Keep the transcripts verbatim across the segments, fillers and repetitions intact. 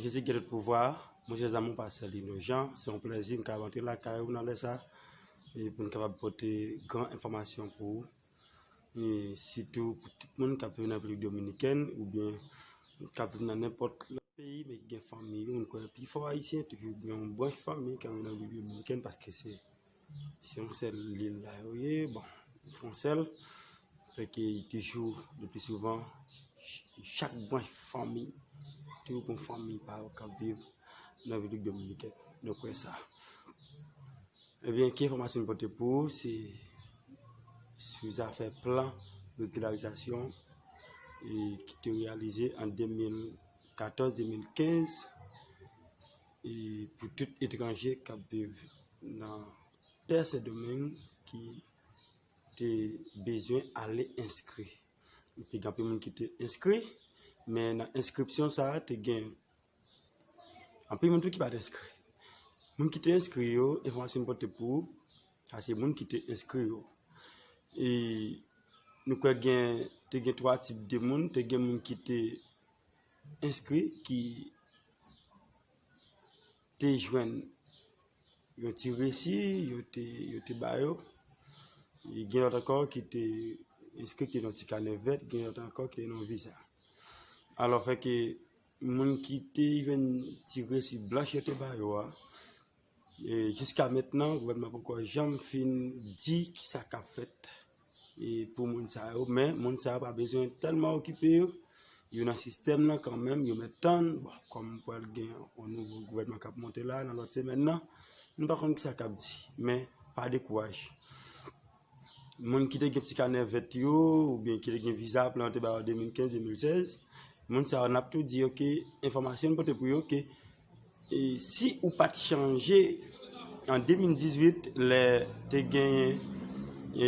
Jezi gen tout pouvwa. Monchè zanmi, pastè Lino Jean, se yon plèzi m ka rantre lakay ou nan lè sa, e pou n kapab pote gran enfòmasyon pou ou. E sitou pou tout moun k ap viv nan Repiblik Dominikèn oubyen k ap viv nan nenpòt lòt peyi, men ki gen fanmi yo. Nou kwè pifò Ayisyen toujou gen yon branch fanmi k ap viv nan Repiblik Dominikèn, paske se, se yon sèl lil la yo ye, bon, fè yon sèl, fè ke toujou, le pli souvan, ch-, chak branch fanmi, toujou gen fanmi pa yo k ap viv nan Repiblik Dominikèn. Nou kwè sa. Ebyen, ki enfòmasyon m pote pou ou, se sou zafè plan regilarizasyon, e, ki te reyalize an de mil katòz, de mil kenz, e, pou tout etranje k ap viv nan tè Sendomeng ki te bezwen ale enskri. Te gen anpil moun ki te enskri, men nan enskripsyon sa a, te gen anpil moun tou ki pa t enskri. Moun ki te enskri yo, enfòmasyon m pote pou ou, sa se moun ki te enskri yo. E nou kwè gen, te gen twa tip de moun, te gen moun ki te enskri, ki te jwenn yon ti resi, yo te, yo te ba yo. E gen lòt ankò ki te enskri ki nan ti kanè vèt, gen lòt ankò ki nan viza. Alò, fè ke moun ki te jwenn ti resi blanch yo te ba yo a, e jiska mentnan, gouvènman poko janm fin di kisa k ap fèt, e pou moun sa yo, men moun sa yo pa bezwen tèlman okipe yo, yo nan sistèm nan kanmenm, yo mèt tann, bon, kòm pral gen yon nouvo gouvènman k ap monte la nan lòt semèn nan, nou pa konn kisa k ap di, men pa dekouraje. Moun ki te gen ti kanè vèt yo, oubyen ki te gen viza plan yo te ba yo de mil kenz, de mil sèz, moun sa yo, n ap tou di yo ke enfòmasyon n pote pou yo ke, e, si ou pa t chanje an de mil dizuit, lè te genyen, e,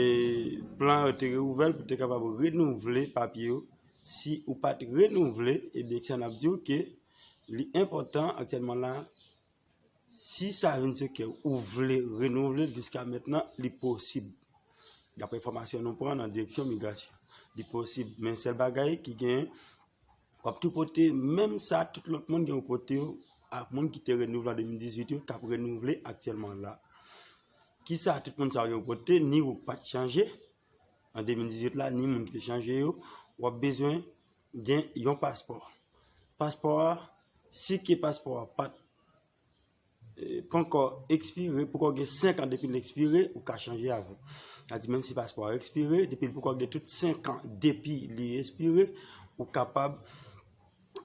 plan yo te reouvè l pou te kapab renouvle papye yo, si ou pa t renouvle, ebyen, sa n ap di w ke li enpòtan aktyèlman la, si sa vin sou kè w, ou vle renouvle l, jiska mentnan, li posib. Daprè enfòmasyon nou pran nan direksyon migrasyon, li posib. Men sèl bagay ki genyen, w ap tou pote menm sa tout lòt moun gen pou pote yo ak moun ki te renouvle an de mil dizuit yo, k ap renouvle aktyèlman la. Kisa tout moun sa yo gen pou pote, ni ou k pa t chanje an de mil dizuit la, ni moun ki te chanje yo, w ap bezwen gen yon paspò. Paspò a, si ke paspò a pa t, e, poko ekspire, poko gen senk an depi l ekspire, ou ka chanje avè l. Sa di, menm si paspò a ekspire, depi l poko gen tout senk an depi li ekspire, ou kapab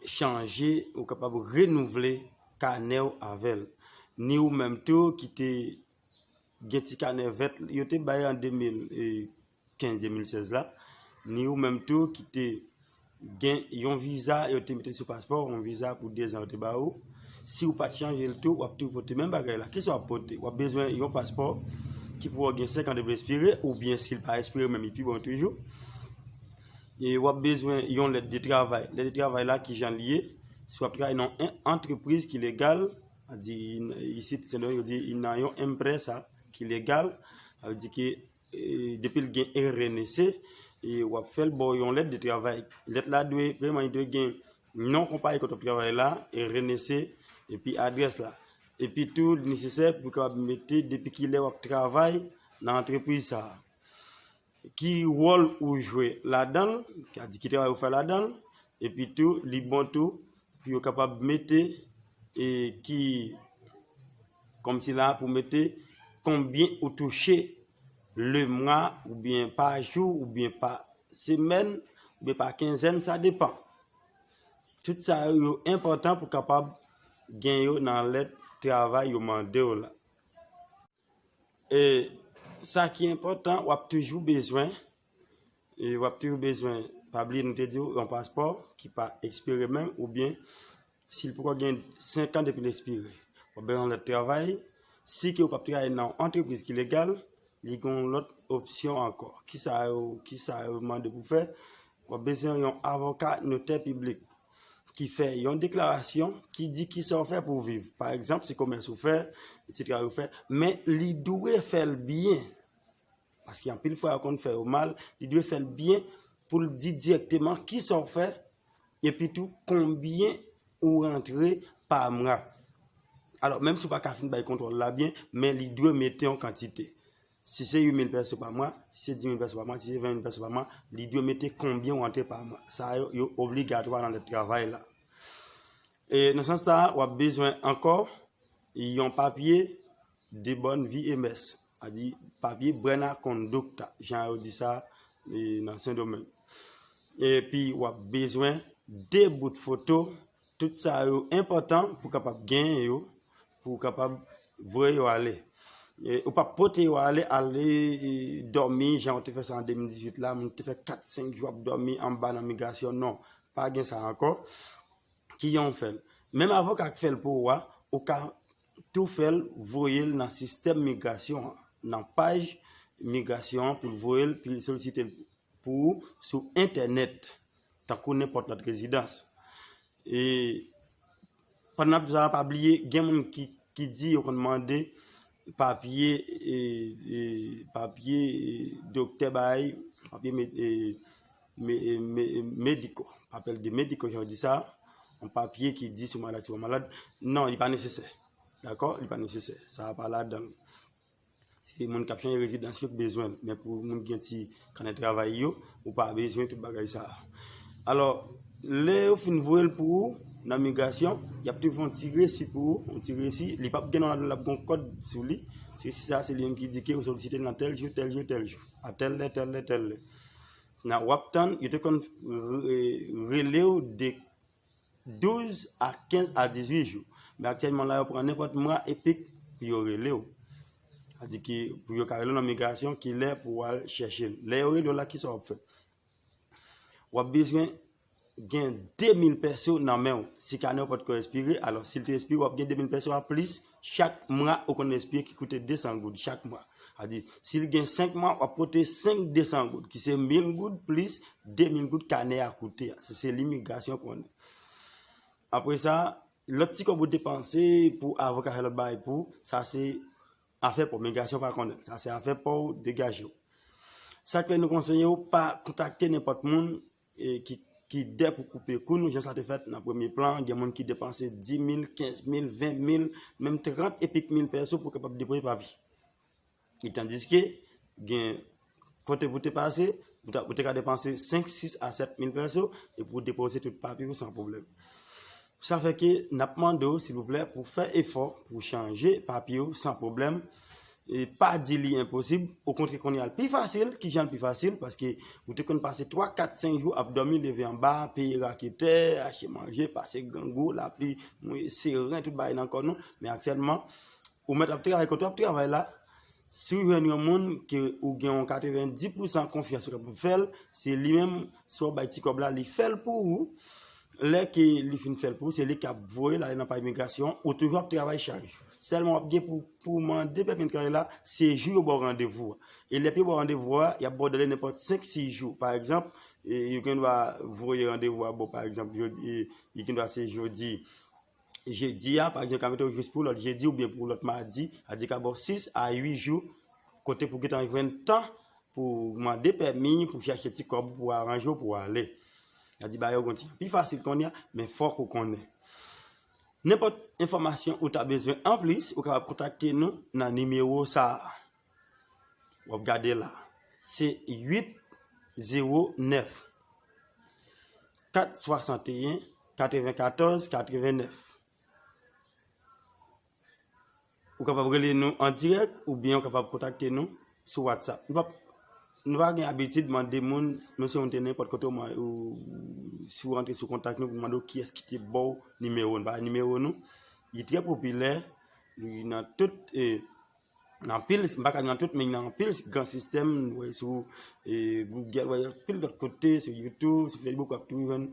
chanje, ou kapab renouvle kanè w avè l. Ni ou menm tou ki te gen ti kanè vèt yo te bay an de mil kenz, de mil sèz la, ni ou menm tou ki te gen yon viza yo te mete sou paspò, yon viza pou dezan yo te ba ou. Si ou pa t chanje l tou, w ap tou pote menm bagay la. Kisa w ap pote? W ap bezwen yon paspò ki pou gen senk an depi l ekspire, oubyen si l pa ekspire menm, li pi bon toujou. E w ap bezwen yon lèt de travay. Lèt de travay la, kijan l ye? Si w ap travay nan yon antrepriz ki legal, sa di, isit, se nan yo di, nan yon empresa ki legal, sa vle di ke, e, depi l gen R N S, e w ap fè l ba w yon lèt de travay. Lèt la dwe, premyèman, li dwe gen non konpayi kote w ap travay la, R N S, epi adrès la. Epi tou, li nesesè pou w kapab mete depi kilè w ap travay nan antrepriz sa a. Ki wòl ou jwe ladan l, sa di ki travay ou fè ladan l, epi tou, li bon tou pou yo kapab mete, e ki, kòmsi la, pou mete konbyen ou touche le mwa, oubyen pa jou, oubyen pa semèn, oubyen pa kenzèn, sa depann. Tout sa yo, yo enpòtan pou kapab gen yo nan lèt travay yo mande w la. E sa ki enpòtan, w ap toujou bezwen, e w ap toujou bezwen, pa bliye nou te di w, yon paspò ki pa ekspire menm, oubyen si l poko gen senk an depi l ekspire. W ap bezwen yon lèt travay. Si ke w p ap travay nan yon antrepriz ki legal, li gen yon lòt opsyon ankò. Kisa yo, kisa yo mande pou fè? W ap bezwen yon avoka notè piblik ki fè yon deklarasyon ki di kisa w fè pou w viv. Pa egzanp, se komès ou fè, se travay ou fè, men li dwe fè l byen. Paske anpil fwa, yo konn fè yo mal, li dwe fè l byen pou l di dirèkteman kisa w fè, epi tou konbyen ou rantre pa mwa. Alò, menm si w pa ka fin bay kontwòl la byen, men li dwe mete yon kantite. Si se uit mil pèso pa mwa, si se dis mil pèso pa mwa, si se ven mil pèso pa mwa, li dwe mete konbyen w antre pa mwa. Sa yo, yo obligatwa nan lèt travay la. E nan sans sa a, w ap bezwen ankò yon papye de bonne vie et mœurs, a di papye bwè na kondukta, jan yo di sa e, nan Sendomeng. Epi w ap bezwen de bout foto, tout sa yo enpòtan pou w kapab genyen yo, pou w kapab voye yo ale. E, ou p ap pote yo ale, ale e, dòmi, jan w te fè sa an de mil dizuit la, moun te fè kat, senk jou ap dòmi anba nan migrasyon, non, pa gen sa ankò. Ki jan w fè l? Menm avoka k fè l pou ou a, ou ka tou fè l voye l nan sistèm migrasyon an, nan paj migrasyon an pou l voye l, pou l solisite l pou ou sou entènèt, tankou nenpòt lòt rezidans. E pandan n ap di sa, pa bliye, gen moun ki, ki di yo konn mande papye, e, e, papye e, doktè bay, papye me, e, me, e, me, mediko, papel de mediko, jan yo di sa, yon papye ki di si w malad, si w pa malad. Non, li pa nesesè. Dakò? Li pa nesesè. Sa pa ladan l. Se moun k ap chanje rezidans yo k bezwen l. Men pou moun ki gen ti kanè travay yo, ou pa bezwen tout bagay sa a. Alò, lè yo fin voye l pou ou nan migrasyon, y ap tou fè yon ti resi pou ou, yon ti resi. Li p ap gen non ladan l, l ap gen yon kòd sou li. Ti resi sa a, se li menm ki di ke ou solisite l nan tèl jou, tèl jou, tèl jou. A tèl lè, tèl lè, tèl lè. Nan w ap tann, yo te konn re- rele w de douz a kenz a dizuit jou. Men aktyèlman la, yo pran nenpòt mwa epik pou yo rele w. Sa di ki pou yo ka rele w nan migrasyon, ki lè pou w al chèche l. Lè yo rele w la, kisa w ap fè? W ap bezwen gen de mil pèso nan men w. Si kanè w potko espire, alò si l te espire, w ap gen de mil pèso a plis chak mwa ou konn espire ki koute de san goud chak mwa. Sa di, si l gen senk mwa, w ap pote senk de san goud, ki se mil goud plis de mil goud kanè a koute a. Se, se imigrasyon konnen. Apre sa, lòt ti kòb ou depanse pou avoka fè lòt bagay pou ou, sa se afè pa w, migrasyon pa konnen. Sa se afè pa w, degaje w. Sa k fè nou konseye w pa kontakte nenpòt moun e, ki, ki dè pou koupe kou nou, jan sa te fèt nan premye plan, gen moun ki depanse dis mil, kenz mil, ven mil, menm trant epik mil pèso pou kapab depoze papye. E tandiske gen kote pou te pase, ou ta, ou te ka depanse senk, sis a sèt mil pèso e pou depoze tout papye ou san pwoblèm. Sa fè ke n ap mande w, silvouplè, pou fè efò pou chanje papye w san pwoblèm. E pa di li enposib, okontrè kounye a l pi fasil. Kijan l pi fasil? Paske ou te konn pase twa, kat, senk jou ap dòmi, leve anba, peye raketè, achte manje, pase grangou, lapli, mouye seren, tout bagay nan kò nou. Men aktyèlman, ou mèt ap travay kote w ap travay la. Si w jwenn yon moun ke ou gen yon katrevenndis pousan konfyans ou kapab fè l, se li menm, si w bay ti kòb la, li fè l pou ou. Lè ke li fin fè l pou ou, se li k ap voye l ale nan paj imigrasyon, ou toujou ap travay chak jou. Sèlman w ap gen pou, pou mande pèmi travay la, se jou yo ba w randevou a. E lè yo ba w randevou a, y ap ba w dèle nenpòt senk, sis jou. Pa egzanp, e, yo gen dwa voye randevou a ba w, pa egzanp, jodi, e, yo gen dwa se jodi, jedi a, pa egzanp, ka mete w jis pou lòt jedi oubyen pou lòt madi, sa di ka ba w sis a uit jou, kote pou gentan jwenn tan pou mande pèmi, pou chèche ti kòb, pou aranje w, pou ale. Sa di bagay yo gon ti jan pi fasil kounye a, men fòk ou konnen. Nenpòt enfòmasyon ou ta bezwen anplis, ou kapab kontakte nou nan nimewo sa a. W ap gade la. Se uit zewo nèf, kat swasanteyen, katrevenkatòz, katrevennèf. Ou kapab rele nou an dirèk oubyen ou kapab kontakte nou sou WhatsApp. Nou pa, nou pa gen abitid mande moun, menm si moun te nenpòt kote, ou, si w rantre sou kontak nou, pou mande w kiyès ki te ba w nimewo nou. Pa nimewo nou, li trè popilè, li nan tout, e, nan anpil, m pa ka di nan tout, men nan anpil gran sistèm, w wè sou, e, Google, w wè anpil lòt kote, sou YouTube, sou Facebook, w ap toujou jwenn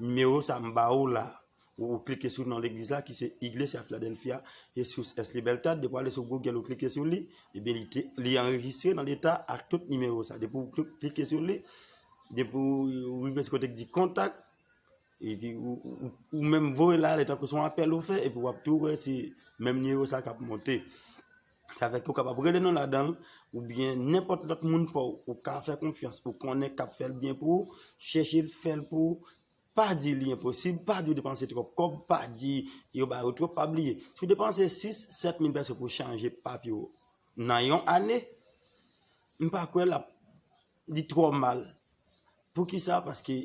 nimewo sa m ba ou la. Ou, ou klike sou non legliz la ki se Iglesia Filadelfia Jesus es Libertad. Depi w ale sou Google, ou klike sou li, ebyen li te, li anrejistre nan leta ak tout nimewo sa. Depi w kli- klike sou li, depi w rive sou kote ki di kontak, epi ou, ou, ou menm voye l ale tankou se yon apèl ou fè, epi w ap tou wè se menm nimewo sa k ap monte. Sa fè ke w kapab rele nou ladan l, oubyen nenpòt lòt moun pa w, ou ka fè konfyans, ou konnen k ap fè l byen pou ou, chèche l fè l pou ou, Pa di li enposib, pa di w depanse twòp kòb, pa di yo ba ou twòp, pa bliye. Si w depanse sis, sèt mil pèso pou chanje papye w nan yon ane, m pa kwè l ap li twò mal. Poukisa? Paske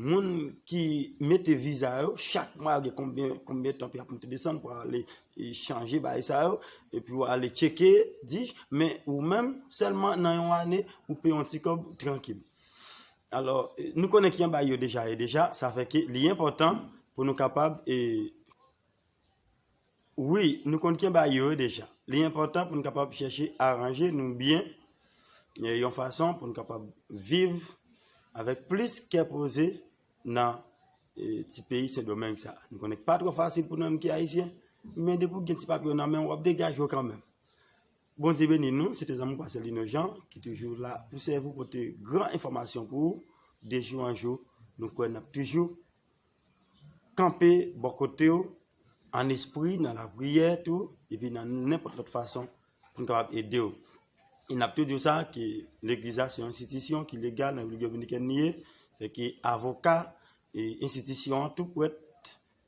moun ki mete viza yo, chak mwa yo gen konbyen, konbyen tan pou y ap monte desann pou ale e, chanje bagay sa yo, epi w ale tcheke, di, men ou menm, sèlman nan yon ane, ou peye yon ti kòb trankil. Alò, e, nou konnen ki anba yo deja e deja, sa fè ke li enpòtan pou nou kapab e, Wi, nou konn ki anba yo deja. Li enpòtan pou nou kapab chèche aranje nou byen, e, yon fason pou nou kapab viv avèk plis kè poze nan e, ti peyi Sendomeng sa. Nou konnen pa twò fasil pou nou menm ki ayisyen, men depi w gen ti papye w nan men w, w ap degaje w kanmenm. Bondye beni nou, se te zanmi w Pasè Lino Jean ki toujou la pou sèvi w pote gran enfòmasyon pou ou, de jou an jou, nou kwè n ap toujou kanpe bò kote w, an espri, nan lapriyè tou, epi nan nenpòt lòt fason pou n kapab ede w. E n ap tou di w sa, ke legliz la se yon enstitisyon ki legal nan Repiblik Dominikèn li ye, fè ke avoka e enstitisyon an tou prèt